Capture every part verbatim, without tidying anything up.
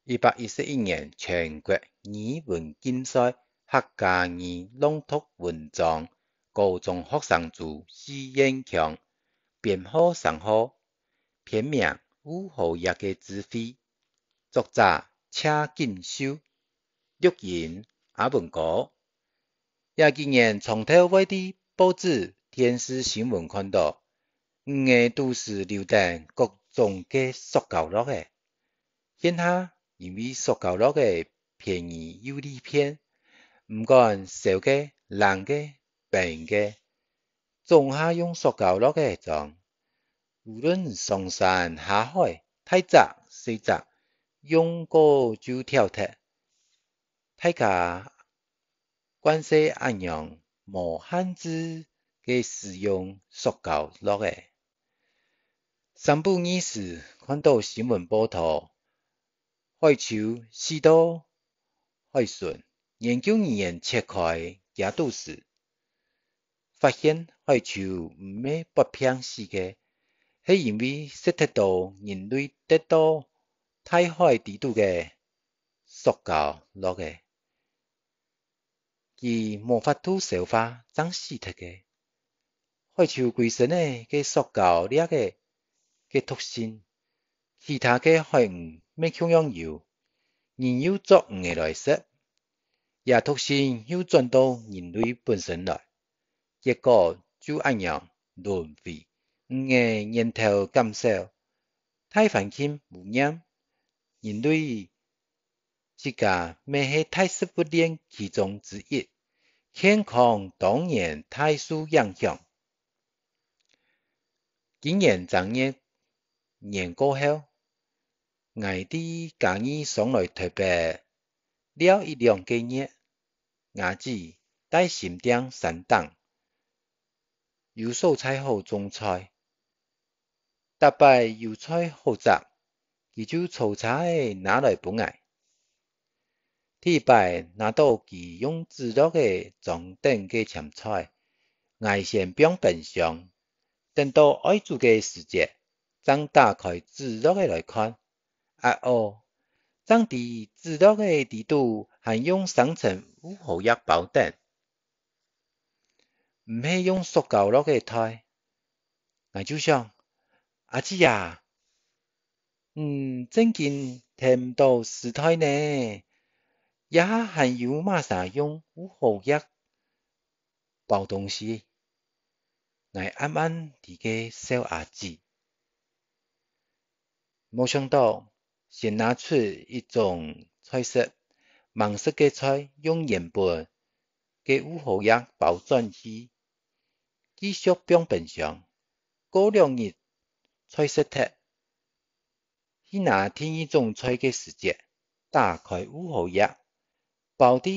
一百一十一年全國語文競賽客家語朗讀文章，高中學生組四縣腔，編號三號，篇名《烏荷葉个智慧》，作者謝錦繡，錄音阿文哥。這幾年常透會在報紙、電視新聞看到，魚仔肚屎流等各種个塑膠落仔。 現下因為塑膠落仔便宜又利便，毋管燒个、冷个、冰个，總下用塑膠落仔裝。無論上山下海，大隻細隻，用過就丟忒。大家慣勢恁樣無限制个使用塑膠落仔。三不二時看到新聞報導，海鰍死到海脣，研究人員切開厥肚屎，發現海鰍毋係發病死个，係因為食忒到人類跌到大海底肚个塑膠落仔。 佢無法度消化正死忒个。海鰍歸身仔个塑膠粒仔个毒性，其他个海魚乜共樣有，人又捉魚仔來食，這毒性又轉到人類本身來，結果就恁樣輪迴，魚仔源頭減少，大環境污染，人類 自家乜係大食物鏈其中之一，健康當然大受影響。今年正月年過後，𠊎在嘉義上來臺北尞一兩個月，吾姊在新店山頂有所在好種菜， 逐擺有菜好摘，佢就坐車仔拿來分𠊎。第一擺拿到佢用紙橐仔裝等个甜菜，𠊎先放冰箱，等到愛煮个時節，正打開紙橐仔來看。啊哦，正知紙橐仔底肚還用生成烏荷葉包等，毋係用塑膠橐仔袋。 𠊎就想：「阿姊啊，你正經跈毋到時代呢，這下還有麼儕用烏荷葉包東西？」𠊎暗暗在該笑阿姊。 無想到，先拿出一種菜色，吂食个菜用原本个烏荷葉包轉去，繼續放冰箱。過兩日，菜食忒，去拿第二種菜个時節，打開烏荷葉， 包在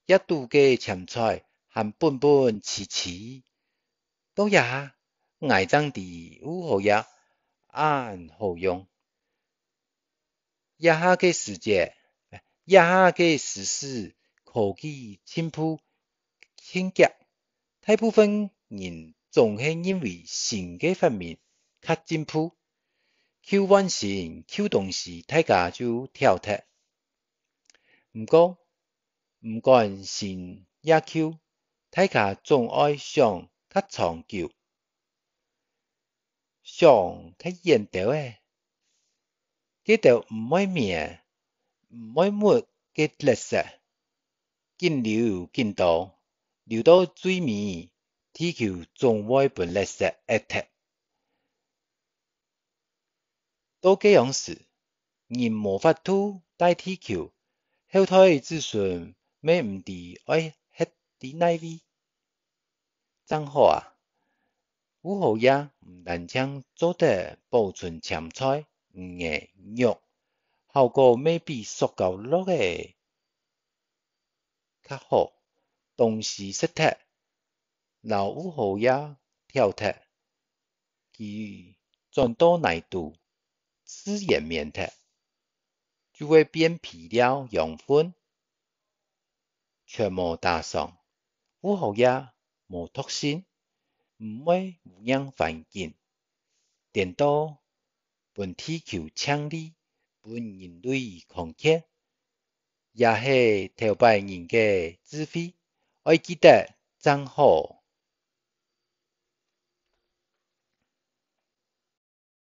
葉肚个甜菜還本本萋萋。到這下，𠊎正知烏荷葉恁好用。這下个時節，這下个時勢，科技進步盡遽，大部分人總係認為新个發明較進步，舊換新，舊東西大家就丟忒。 毋過，毋管新也舊，大家總愛想較長久，想較遠兜仔。該兜毋會滅、毋會沒个垃圾，緊留緊多，留到最尾，地球總會分垃圾㧒忒。 到該央時，人無法度代替地球，後代子孫乜毋知愛歇在哪位。正好啊，烏荷葉毋單淨做得保存甜菜、魚仔、肉，效果乜比塑膠橐仔較好。東西食忒，摎烏荷葉丟忒， 佢轉到泥肚，自然免忒，就會變肥料養分，全無打爽。烏荷葉無毒性，毋會污染環境，顛倒分地球淨俐，分人類康健，也係頭擺人个智慧，愛記得正好。